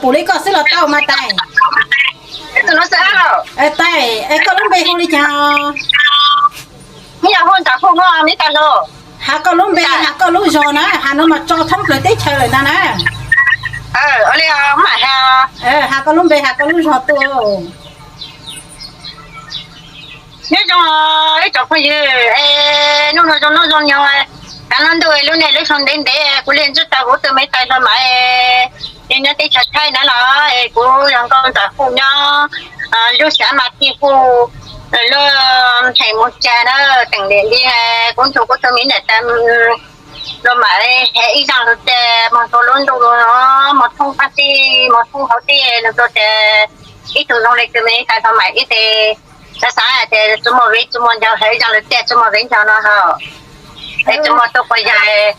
Pum li koj xwb los tau mas tais. Tais, es koj lub npe hu li cas? Has koj lub npe, has koj lub zog na, has no mas tso thoob plaws teb chaws lawm ntag na. Has koj lub npe, has koj lub zog tuaj. Nyob zoo ib tsoom phooj ywg, es hnub no zoo hnub zoo nyoog, kav lub ntuj lub niaj lub xyoo ntev ntev kuv li ntsib tau kuv tus me tais hluas Maiv, nyob teb chaws Thaib na los es kuv yog nkauj Ntxawm Fuj nyob lub xav mas Thij Fuj, lub hem Moos Cag na, teem Liam Li. Kuv nrug kuv tus me niam tais hluas Maiv hev ib zaug lug tes moog rua lub ntuj, moog thoob qab teb, moog thoob hauv teb lug rua tes ib tug zoo le tus me tais hluas Maiv ib tes. Xav xav hais tias tsi muaj viv tsi muaj ncaus, hev ib zaug lug tes tsi muaj viv ncaus no hab. Es tsi muaj tug quas yawg,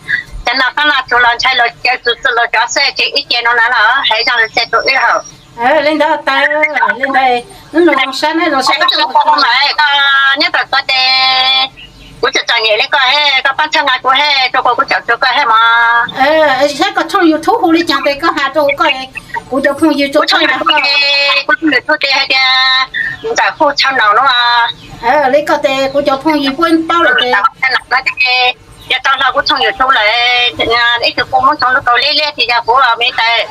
cov noj qaab noj tshuf los ntshai los cawv txug txug los cov xwb, ces ib ce no na los hev ib zaug lug tes rua wb hab. Li ntawd tas, li ntawd, hnub no zoo sab na, zoo sab. Koj nyob tom ko tes kuv tseem txom nyem le koj, koj paab txhawb nqa kuv, rua kuv caum rua koj hab mog. Saib koj tshooj YouTube hu li caag tes koj has rua kuv, kuv cov phooj ywg, kuv tshooj YouTube tes hais tias Ntxawm Fuj Tshau Naum no. Li koj tes kuv cov phooj ywg puab paub lawm tes, yog tau hlo kuv tshooj YouTube lawm, ib tug kuj muab tshooj lub kaus liab liab tsis yog kuv me tais.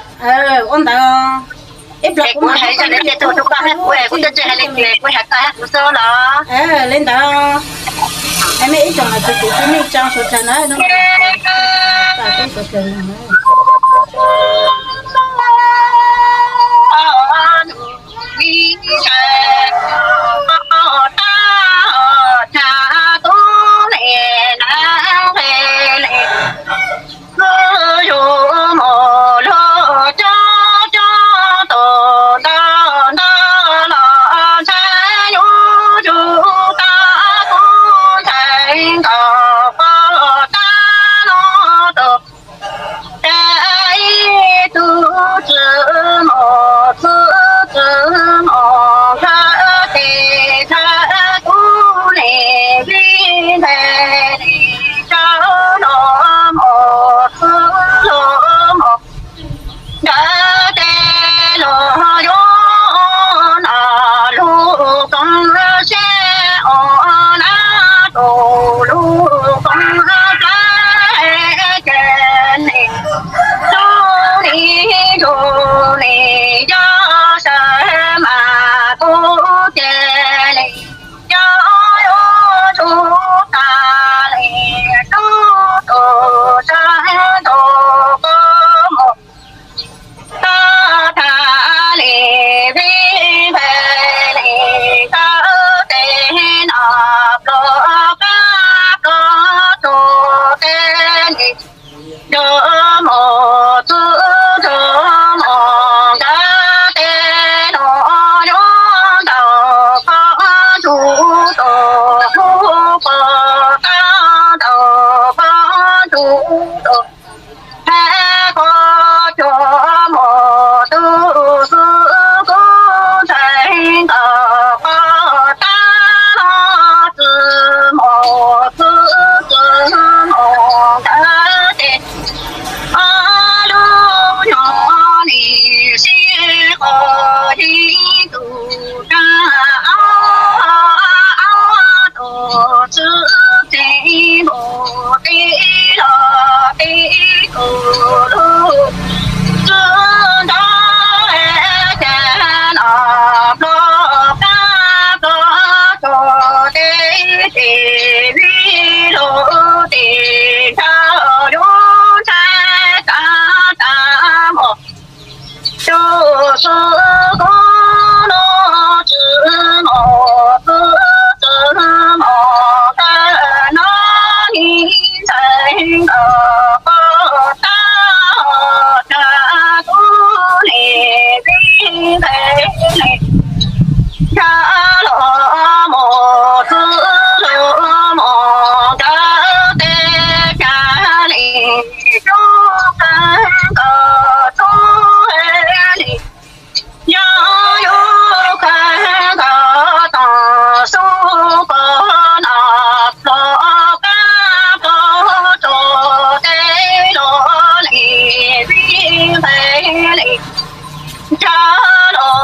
Ua ntawd, ib plag kuv mam hais zaj lawv tej tug rua koj hab kuv, kuv twb tsis hais li cas, kuv hais koj hab kuv xwb los. Li ntawd, mej ib tsoom niam txiv kwv tij neej tsaa suav dlawg na, Ntshaw los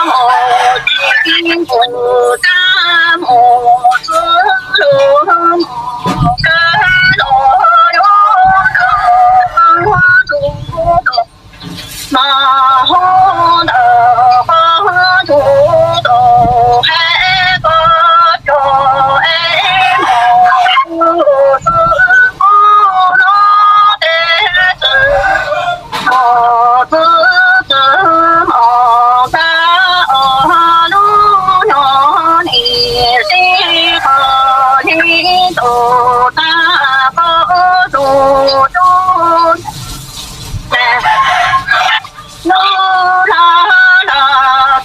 mus tsis mus, txaj mus txwv los mus kawg los yuav tau tus tus mos hoob ntawm qhov tus tus hais ko tso es mus tus xwb pub no tes txwv mus txwv txwv mus tag os lub no nim sib qho nim tus tag qhov tus tus lub no los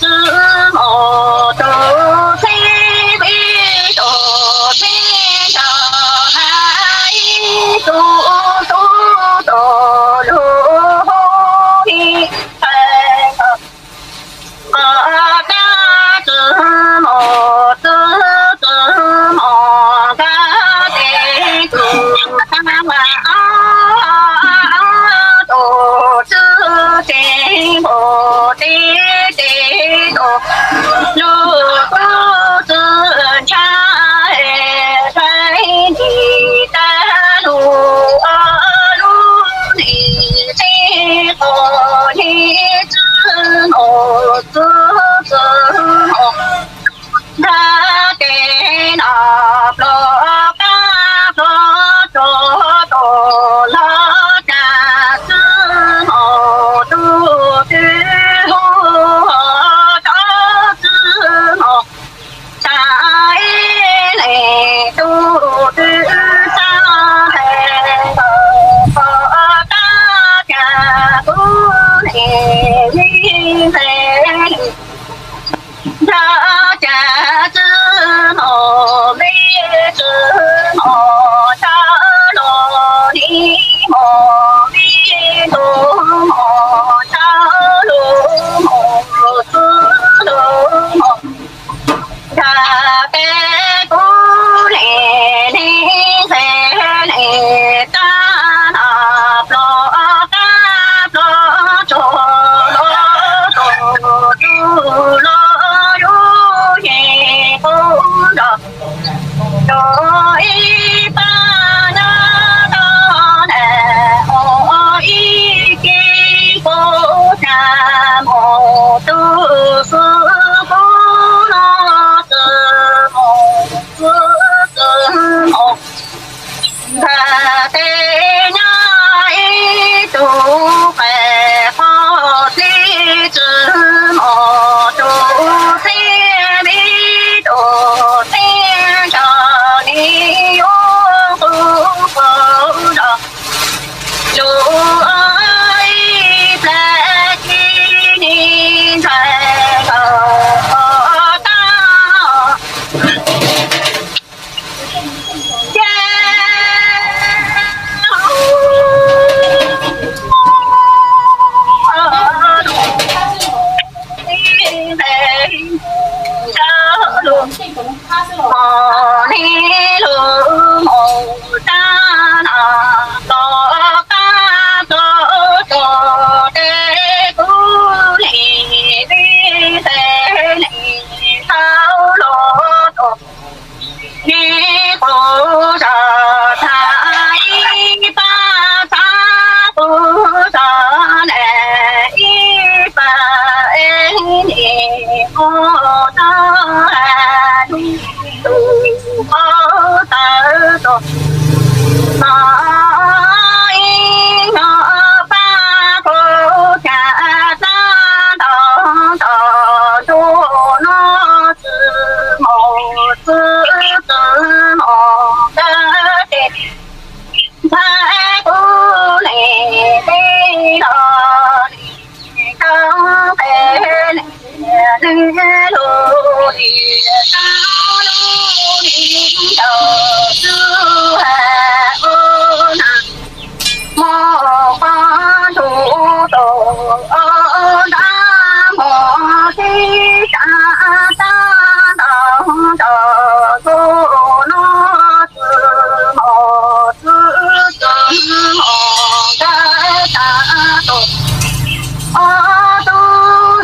txwv mus tus txheeb vij tus txheeb nrog hais ib tug tub tus lug hoob ib qhov kab txwv mus txwv txwv mus nkag tes tus tag tus txwv tes npaum tes tes tus lug tub txwv ntshai ntshai nim tag lug lub nim txheeb qhov nim txwv mus txwv txwv mus nkag tes no plov qab plov tso tus log cas txwv mus tus twg hu ho tso txwv mus tas ib leeg tus twg xav nthe ntawm qhov tab cas kuv nim vij nthe ntshai cas txwv mus vij txwv mus tshaj los nim mus vij ntus mus tshaj los mus txwv los mus nkag tes kuv nim nim nthe nim tag no plov qab plov tso los tus tus los yug yeej qub nrog rau ib pab nyob tau ntawm ib kis kuv tsa mus tus xwb kuv no txwv mus txwv txwv mus nkag tes nyob ib tug qe qhov txij txwv mus tus txheeb vij tus txheeb nrog nim yuav qub qub nrog lub ib plag kis nim ntshai kawg qhov tab Nim qub zog txhab ib pab, txhab qub zog ntawm ib pab, es nim qub txhab tus qub txhab tus mos ib no pab kuv cas txhab nto nto ntuj no txwv mus txwv txwv mus nkag tes ntshai kuv nim teb los nim tau nqe nim lub lim tau lub lim ntawm txwv hais ua na mus qhov ntug tus ntab mus tib tsa txhab nto nto ntuj no txwv mus txwv txwv mus nkag tas tus ob tug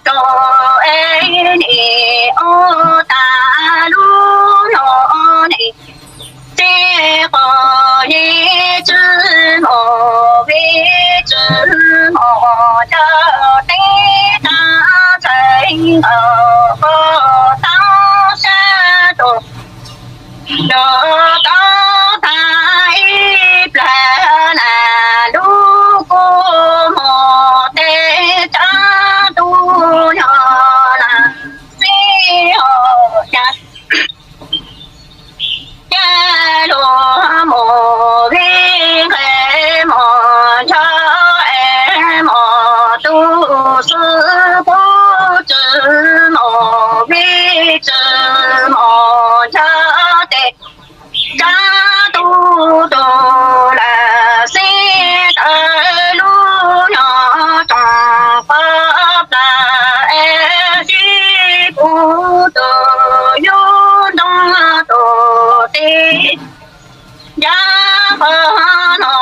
rau es nim ua tas lub no ne, tej qhov yej tsi mos vij tsi mos ncaws teb tag ntxhais nkaus qhov tau sab tuaj. Nrog tau tag ib plag na lub kua muag tej tsab tub nyog na xij hos cas. Cas luag mus vij nqes mus ncho es mus tu xwb pub tsi mus vij tsi mus ncho tes tsab tub tug lawm xij tawm lub nyog tsoom qhov plas es sib pub tus yug ntoo tus tij. Ncaj qhov no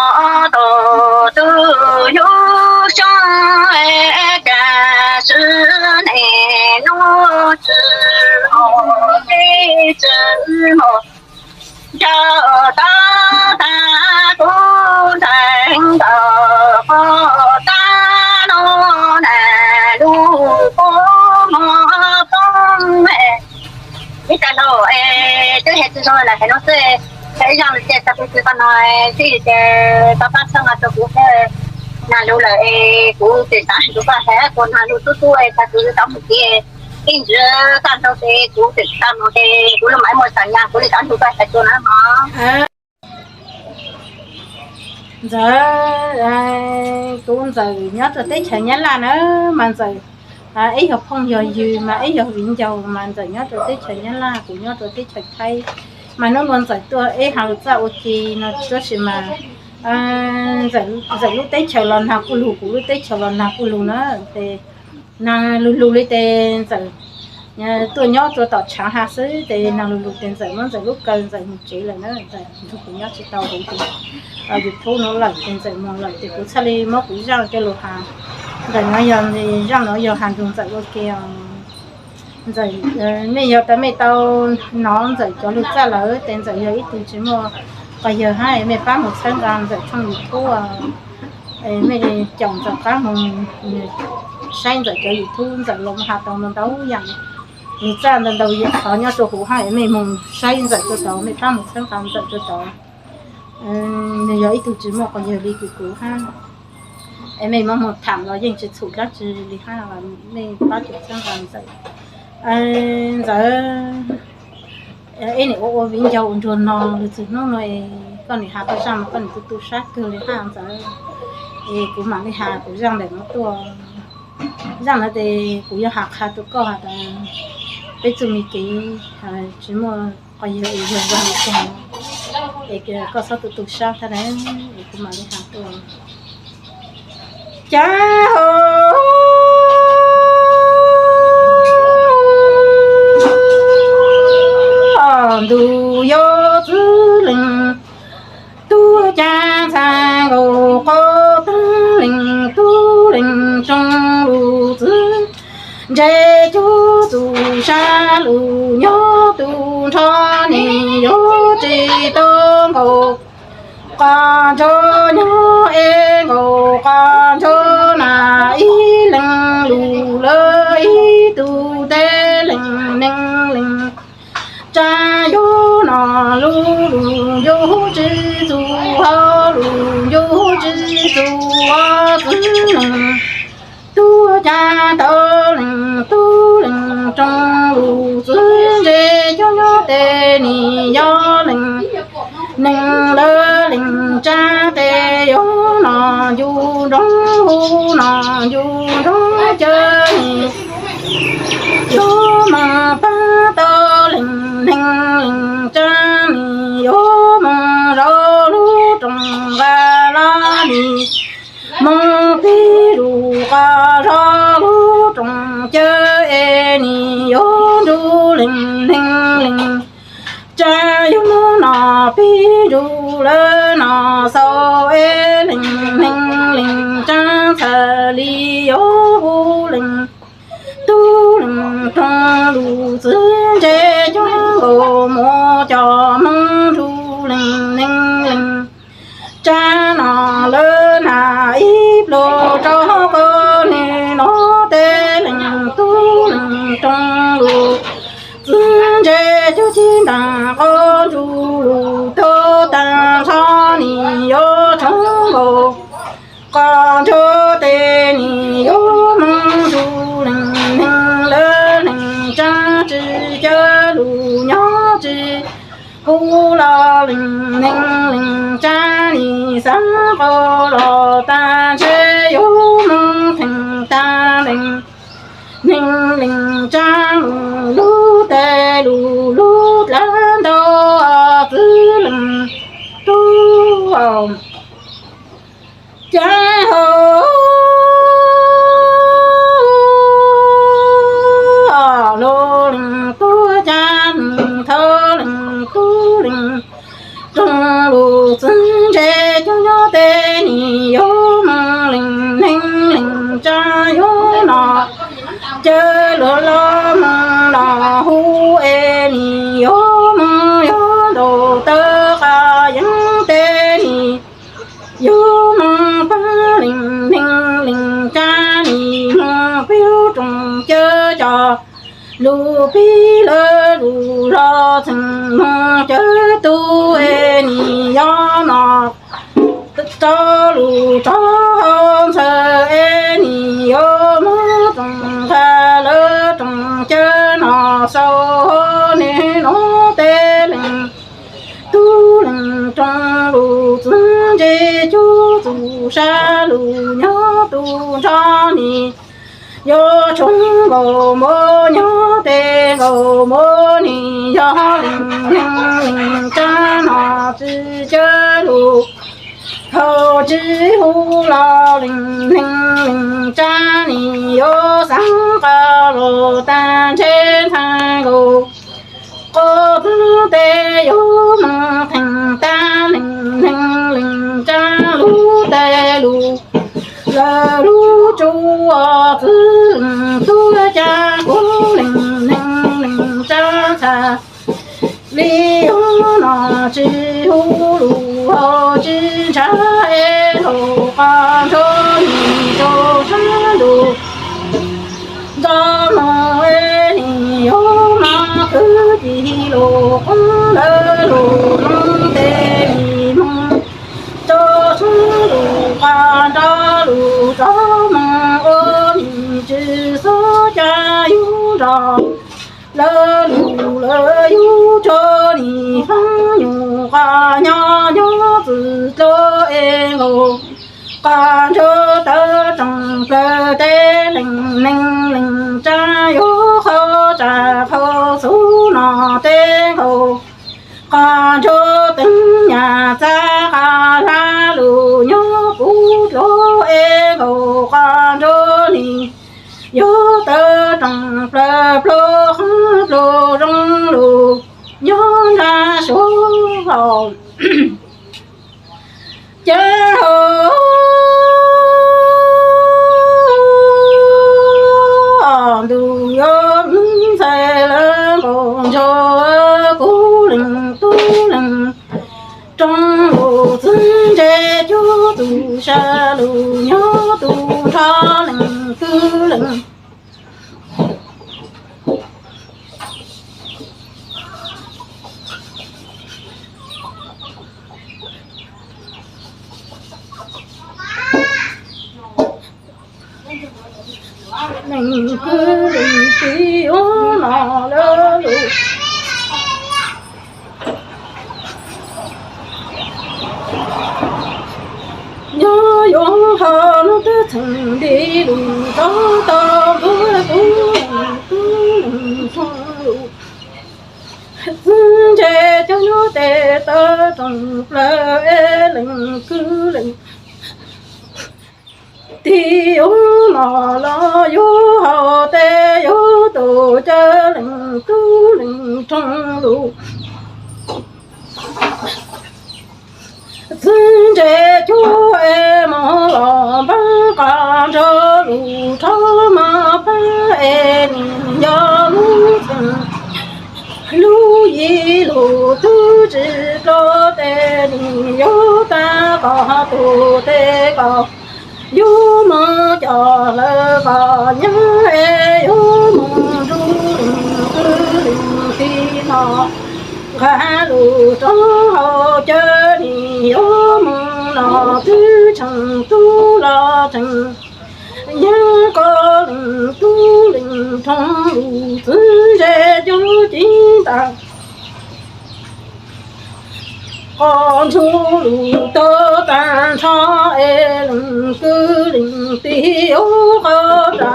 tus tus yug xyoo es cas tsi nim nub tsi mus vij tsi mus ncaws tau tag tub ntxhais nkaus qhov tau no na lub kua muag poob. Ib tag hlau es twb hais tsis zoo lawm hais no xwb, ib zaug ces txog tus twg tau no xwb ces tau pab txhawb nqa rau kuv thiab. Nag lug lawm es kuv tseem xav hais rau koj hais puas nag lug tub tub es txog tus twg tau mus kev ib ntsis tag nrho ces kuv tseem tsis tau mus ces kuv lub mam muaj xav nyas kuv li xav nrug koj hais rau na mog. Ntxawm, kuv Ntxawm nyob rau teb chaws Nyab Laj na, mas Ntxawm ib yog phooj yog ywg mas ib yog viv ncaus mas Ntxawm nyob rau teb chaws Nyab Laj, kuv nyob rau teb chaws Thaib. Mas hnub no Ntxawm tuaj ib hais lus txaj ua ke no tab sis mas Ntxawm lub teb chaws los nag kuj lug, kuv lub teb chaws los nag kuj lug na, ces nag lug lug li ces Ntxawm tuaj nyob rau tom tshav hav xwb ces nag lug lug ces Ntxawm muab Ntxawm lub kaw Ntxawm mus tsev lawm na, Ntxawm nrug kuv nyob tsis tau hauv tus YouTube no lawm ces Ntxawm mus lawm ces kuv txhaj li muab kuv zaj coj lug has. Ntawm no yog zaj no yog has nrug Ntxawm ua ke os. Ntxawm, mej yog tas mej tau hnov Ntxawm cov lug txaj lawm ces Ntxawm yog ib tug tsis muaj quas yawg hab mej pab mus txhawb nqa Ntxawm tshooj YouTube, mej caum Ntxawm qab mus saib Ntxawm cov YouTube, Ntxawm los has tau ntau ntau yam lug txaj ntau ntau qhov nyob rau huv hab mej mus saib Ntxawm rau tod, mej pab mus txhawb nqa Ntxawm rau tod. Nws yog ib tug tsis muaj quas yawg li kuv hab, es mej muab mus tham los yeej tsis txhum dlaab tsi li hab, mej pab caum txhawb nqa Ntxawm. Ntxawm, ib nim ua ua viv ncaus ua nruag no lug txug hnub no, koj nim has koj zaj mas koj nim tu tu sab kawg li hab Ntxawm. Es kuv mam li has kuv zaj ntawm no tuaj. Zaj no ces kuv yuav has qha rau koj has tas peb txuj mi kev tsis muaj quas yawg es yog zaj li cas, es koj txhob tu tu sab thab na, es kuv mam li has tuaj. Cas hauv ntuj yuav txwv lees, tub cab ntxhais nkaus qhov tag lees, tub lees tsoo lug txwv ntse cuag txuj sa lug nyob tu nrho nim yuav tsis tau nkaus qhov ntsa nyob es nkaus qhov ntsa na ib leeg lug lawm ib tug teb lees neeg lees tsa yuav no lug lug ncuj tsis txug hauv lug ncuj tsis txug txwv lees, tub cab tau lees tub lees tsoo lug txwv ntse cuag nyob tes nim yog lees neeg lawm lees tsa tes yuav no ncu nroo hu no ncu nroo cawv nim yuav moog pab tau lees neeg lees tsa nim yuav moog zaum lub rooj nqaj laj nim moog pib zuj qas zog lub rooj cawv es nim yuav ncu lees neeg lees tsa yuav no pib zuj lawm no xaus es lees neeg lees tsa txhawm li yuav hu lees rooj lus txwv ntse coob nkaus mus cov Hmoob ntsuj lees neeg lees tsa no lawv na ib pluag rau koj nim no tej lees tub lees rooj lus txwv ntse coob tsis ntas qo ntsuj lus tub tag nrho nim yuav tshoob nkaus qo nrog tej nim yuav Hmoob ntsuj lees neeg lawv lees tsa tsis caw lus nyob tsis hu los lees neeg lees tsa nim xav qo los tag ntshe yuav Hmoob theem tag lees neeg lees tsa mus lub tes lus lub dlav ntau txwv lees tub cav hau lug lees tub cav lees thawj lees tub lees rooj lus txwv ntse coob nyob tej nim yuav Hmoob lees neeg lees tsa yuav no caw luag los Hmoob los hu es nim yuav Hmoob yuav ntaus taw qas yeeb tej nim yuav Hmoob pab lees neeg lees tsa nim Hmoob peb lub rooj caw cov lus pib lawv lus los txheem Hmoob caw tub es nim yuav no rau lus rau hau ntxhawv es nim yuav muab rooj nqa lawv rooj caw no xaus hauv nim no tej lees tub lees rooj lus txwv ntse coob txus sab lus nyob tus nrho nim yuav tshoob nkaus npaum nyob tej nkaus npaum nim yog lees neeg lees tsa no tsis caw lus hau tsis hu los lees neeg lees tsa nim yuav xav qo los tag ntshe ntxhais nkaus qo pab tej yuav Hmoob theem tag lees neeg lees tsa lub tes lus lawv lub tsuj txwv lees tub cav kuv lees neeg lees tsa ntxhais li yuav no tsis hu lus hau tsis ntshaw es nkaus qo nrog nim rau sab lus nrog no es nim yuav no kwv tij lus qoob lawv lus Hmoob tej nim Hmoob rau sab lus qas nrog lus rov Hmoob ua nim tsis xub caj yug nrog lawv lus lawv yug rau nim fab nyuj qas nyob nyob txwm dlua es nkaus qas nrog tawv rooj plaws tej lees neeg lees tsa yuav qhov tsa qhov xub no tej nkaus qas nrog teeb nyam txaj qas hla lus nyob puv dlua es nkaus qas nrog nim yuav tawv rooj plaws plaub qhov plaub zoo lus nyob nrag suav hau cav hau ntuj yuav ntxhais lawv nkaus nrog kuv lees tub lees rooj lus txwv ntse coob txus sab lus nyob tus nrho lees kwv lees lees kwv lees tij ub no lawv lus nyob yuav hau lub teb txheem nti lus rov tau ntuj tub lees tub lees txheem lus txwv ntse coob nyob tej tawv rooj plaws es lees kwv lees tij ub no los yuav hau tej yuav tus caw lees tub lees rooj lus txwv ntse coob es mus los npab qas nrog lus rov mas pab es nim yog Yuav tag koj tus tej koj yuav mus coj lawv koj nyob es yuav mus nrug leej kwv leej tij no. Nqa lus rau hauv cawv nim yuav mus no twb tseem tub los tseem nyob koj leej tub leej rog lus txwv ntse cov ci ntag. Qhov ntxhua lus tau tag nrho es leej kwv leej tij yuav qhov tsa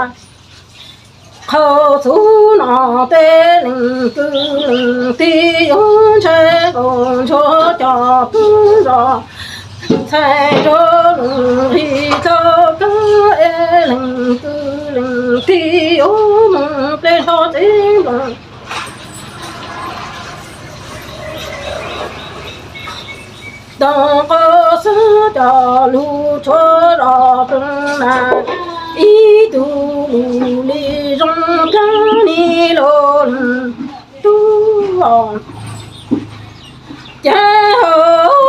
qhov txhuv no tej leej kwv leej tij yuav ntshai nkaus ntshua cov tub zos ntxhais rau lus nqi tau kawg es leej kwv leej tij yuav mus ple hlo tsev nploos. Tau qhov xwb cov lus tshuav los ploog na, ib tug lus li zoo kawg li los leej tub os. Ces hauv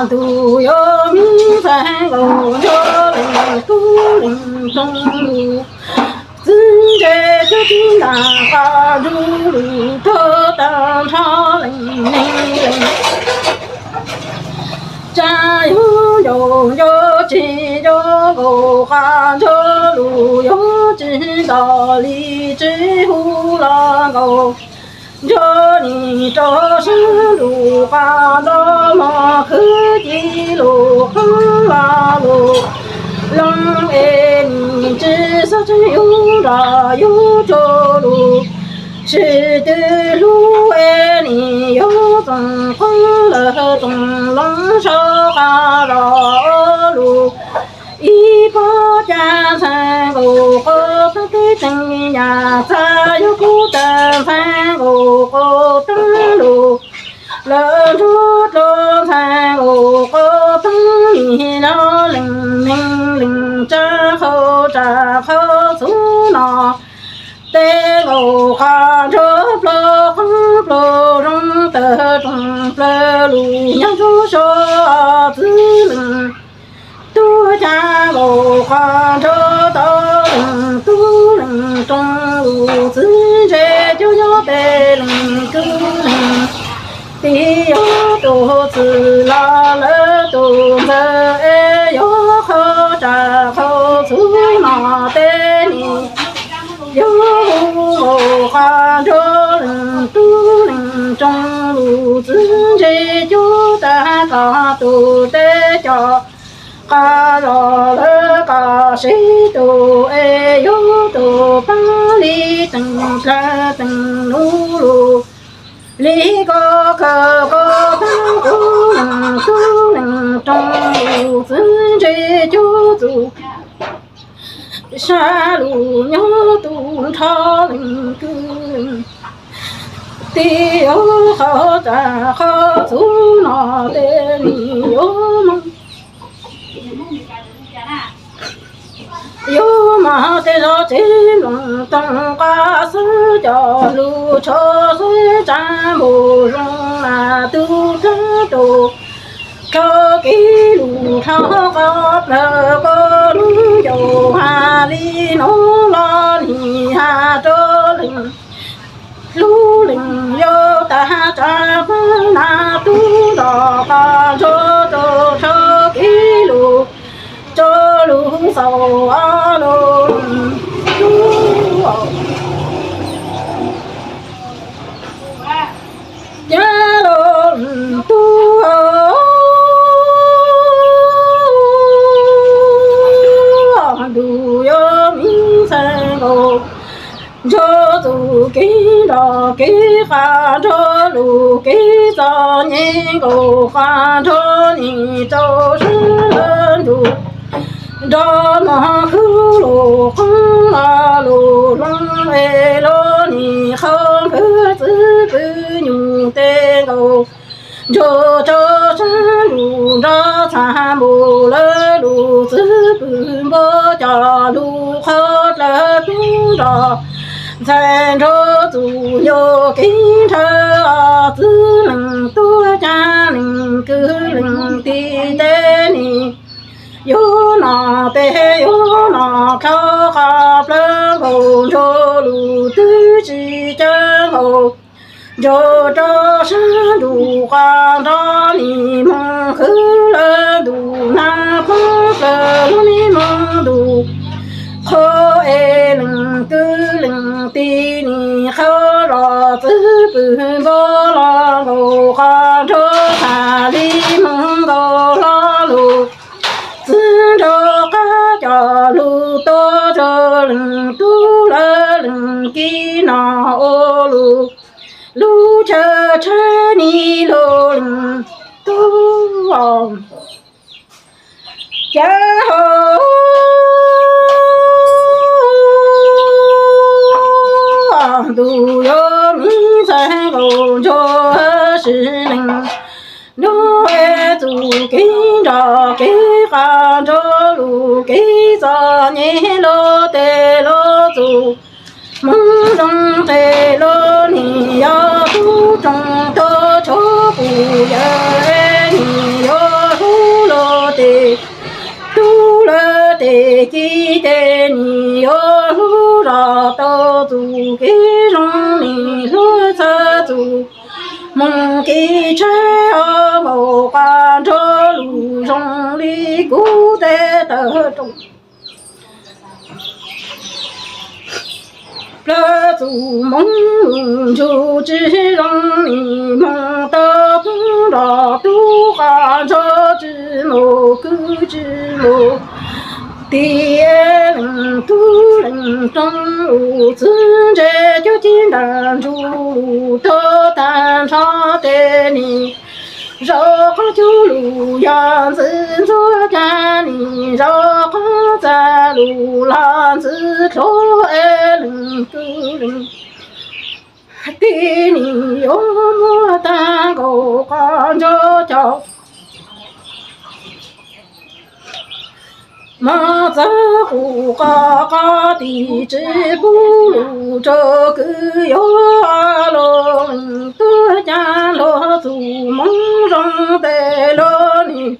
ntuj yuav mib ntxhais nkaus nrog leej tub leej rog lus txwv ntse cov ci ntag, qhov ntuj lus tuag tag nrho leej neeg leej tsa yuav ncaus ncaus tsis ncaus nkaus qhov ntuj lus yuav tsis nto li tsis hu los nkaus nrog nim rau sab ntuj qhov nto mos khwv ci lus qhov los lus loo es nim tsis xav tsis yuav nrog yuav rau lus sis twb hlub es nim yuav txoos qhov lawm txoos loo sau qhov los lus ib pob cas ntxhais nkaus qhov tag teb tseem yam txaj yuav kub tas ntxhais nkaus qhov tag lus lawv nrog dlua ntxhais nkaus qhov tag nim no leej neeg leej tsa qhov tsa qhov txhuv no tej nkaus qhov nrog plaws qhov plaws zoo tawm rooj plaws lus nyob nrog so txwv leej tub cas nkaus qhov nrog tau leej tub leej rog lus txwv ntse cov nyob tej leej kwv leej tij yuav tus txwv los lawv tus ntxawg es yuav qhov tsa qhov txhuv no tej nim yuav hu nkaus qhov nrog leej tub leej rog lus txwv ntse cov tag koj tus teb cov qhov los lawv koj sib tus es yuav tus pab li teem dlaag teem nub lus li koj khaws koj tag kuv leej tub leej rog lus txwv ntse cov txuj sa lus nyob tus nrho leej kwv leej tij yuav qhov tsa qhov txhuv no tej nim yuav mus yuav mas tej zos tsev nploos toog qab xwb cov lus tsho xwb tsa npaum zoo mas tub rog rau rau kev lus dhau qhov plawv koj lub ncaus has li no los nim has rau leej hlub leej yau tas tsa pab nas tub nrog qhov nrog rau rau kev lus rau lus xaus los cas los tub ntuj yuav mib ntxhais nkaus nrog txuj kev nrog kev qhov nrog lus kev txom nyem nkaus qhov nrog nim rau sab lawv ntuj nrog mos khwv lus qhov los lus loo es los nim qhov npawg txwv pw nyuj tej nkaus nrog rau sab ntuj nrog txhaj npaum lawv lus txwv pw npaum cov lus qhov dlawg tub nrog ntxhais nraug txuas yog kev nrhav, txwv leej tuag cav leej kwv leej tij tej nis, yuav noj peb yuav noj dhau qhov plawv nkaus, nrog lus twb tsis cav nkaus, nrog rau sab ntuj qhov nrov nim moog khwv lawv ntuj nag poob plaws lub nim moog ntuj qhuav es leej kwv leej tij nim qhauv zog txwv pwg npau los nkaus qhov nrog tag li moog nkaus lo lus txwv nrog qab cov lus tuaj rau leej tub lawv leej tij noj ua lus lub chaw tshab nis lug leej tub cav hauv ntuj yuav me ntxhais nkaus nrog sib leeg nrog es txuj kev nrog kev qab nrog lus kev txom nyem lub tes lub txuj moog zoo tes lub nim yog tub roog tub tshuav puj yawg es nim yuav hlub lub tes tub lawv tes ci tes nim yuav hlub zog tau txuj kev zoo nim hlub txhawj txuj moog kev tshaib ho npaum qab nrog lus zoo li kuv tej tawm rooj plawv txuj moog ntsug tsis zoo nim moog tau tub nrog tub qab nrog tsis mus kwv tsis mus tij es leej tub leej rooj lus txwv ntse cuab ci ntaag ntsug lus tau tag nrho tes nim zaum qhov cuag lus yog ntxwv ntxuag cav nim zaum qhov txag lus los ntxwv dluav es leej tub leej tij nim yuav muab tag nkaus qhov nrog cov mog txawv qus qhov qab tim tsis pub lus rau kwv yuav lug leej tub cav lug txuj moog zoo tes lub nim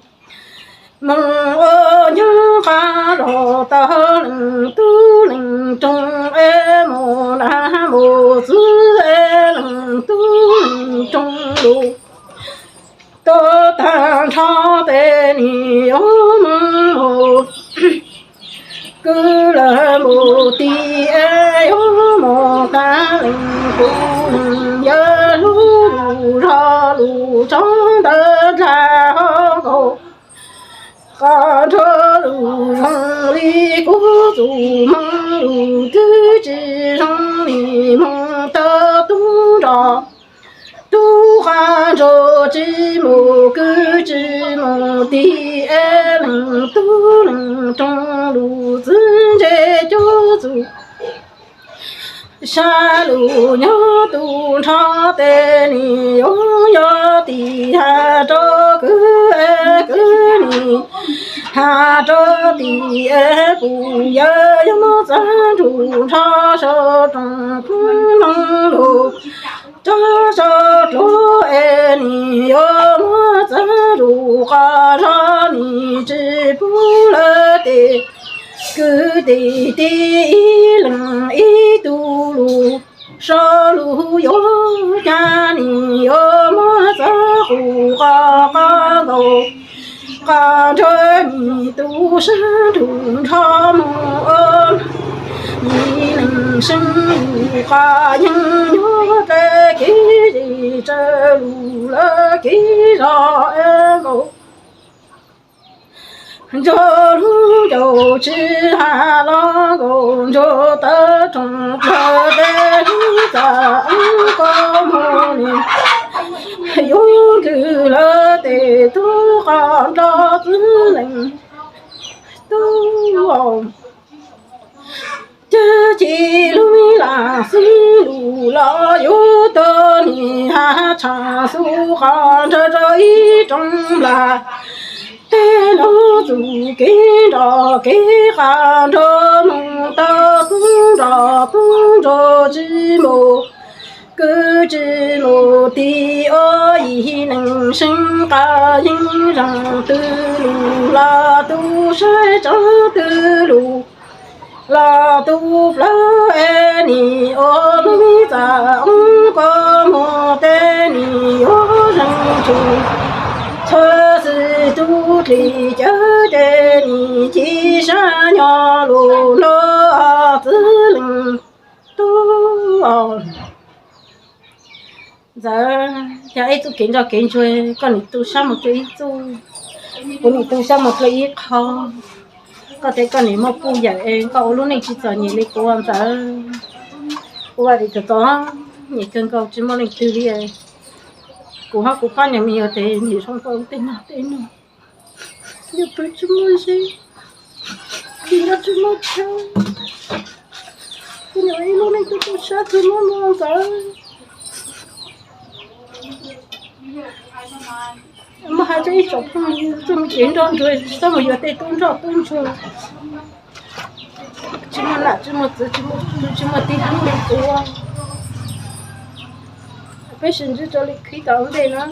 moog ua nyob qab zog tau leej tub leej rooj es mus nag mus txwv es leej tub leej rooj lus tau tag nrho tes nim yuav moog mus kwv lawm mus tij es yuav mus tag leej kuv leej yawg hlub lus zog lus tsob ntawd dlaag ho nkaus qab nrog lus zoo li kuv txuj moog lus twb tsis zoo nim moog tau tub nrog tub qab nrog tsis mus kwv tsis mus tij es leej tub leej rooj lus txwv ntse cuab txuj sab lus nyob tu nrho tes nim yuav yog tij has rau kwv es kwv nim has rau tij es puj yawg yuav muab txag nrug nrho sau rooj kub noog lug rau sau dluav es nim yuav muab txag nrug qhov zog nim tsis pub lawv tes kwv tij tij ib leeg ib tug lug sau lug yuav cav nim yuav muab txag qus qhov qab nkaus qab nrog nim tu sab nrug nrho moog ua nim neeg seem lug qab yeej nyob dlej kev zej tsaws lug lawv kev zog es nkaus nrug lub ncaus tsis has los nkaus nrug tawv rooj plawg dlej lub txaj koj moog nim yuav ntws lawv tes tub qab nrog txwv leej tub cav ci lub me lam xwb lug los yuav tau nim has tshaaj xub qhov nrug rau ib rooj nplag tej nuav txuj kev nrog kev qab nrug moog tau tub nrog tub nrug Kwv tsis mus tig ua yim neeg seev qas yeej zoo, twg lug los tub saib tsob, twg lug los tub plawv, es nim ua lub txam koj mus tej nim yuav zeeg tshum. Txhua xwm tub hlis cawv ces nim ci sab nyo lug nrog txwv leej tub. Ntxawm, yog ib txuj kev nroj kev ntsuag, koj nim tu sab mus dlua ib txuj, kuv nim tu sab mus dlua ib qho. Koj tes koj nim muaj puj yawm es koj ua lub neej tsis txom nyem li kuv, Ntxawm. Kuv ua li txom nyem kawg nkaus tsis muaj leej twg li. Kuv hab kuv pab niag me nyuam tes nim zoo nkaus tej no tej no, nyuam qhuav tsis muaj zeb, tsis nyob tsis muaj chaw, kuv nim ua ib lub neej tu tu sab txug mob no, Ntxawm. Muab hais rau ib tsoom phooj ywg txuj kev nroj ntsuag, txhob mus yuav tej tub nroj tub ntsuag, tsis muaj nam tsis muaj txwv, tsis muaj tib tug li kuv. Peb sib ntsib rau lwm clip tom ntej na.